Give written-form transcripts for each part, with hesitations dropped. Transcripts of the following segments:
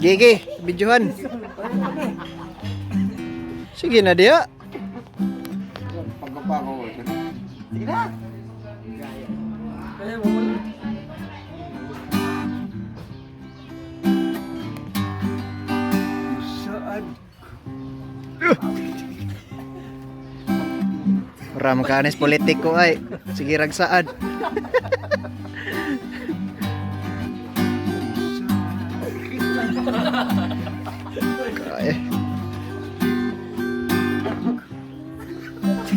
Gigi, videohan. Sige na diya. Pagkapa ko. Sige na. Kaya mo muna. Saan? Ram kanis politiko ay. Sige ragsaad. Kaya.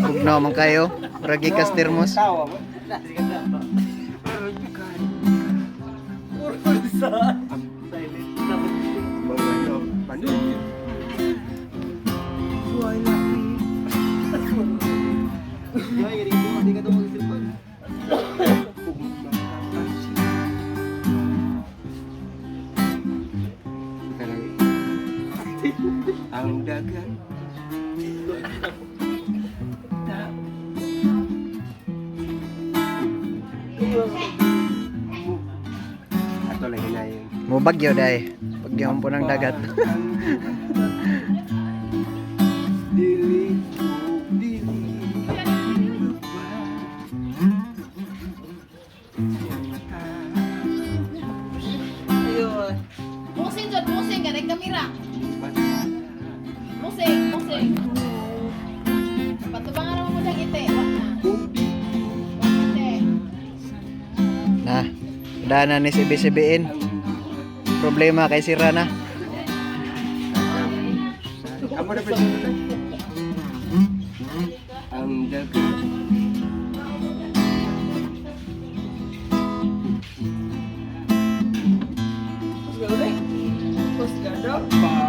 Ugnaw man kayo. Ragi kas termos. Tawa mo. Puro saan. Silent. Paano? Yoy, ganito mo. Hindi ka daw mag-cellphone. Ang dagat. Ato lang hinayin. Mo bagyo day. Bagyo po ng dagat. Dili, dili, Ayun. Musing jud, musing ganay kamera. Musing, musing. Patubangan mo muna ngiti. Wa na. Wa ngiti. Na. Dana ni si BCBN. Problema kay sira na. Amo na presidente. Ang dagat. Mas gano'n eh. Mas gano'n.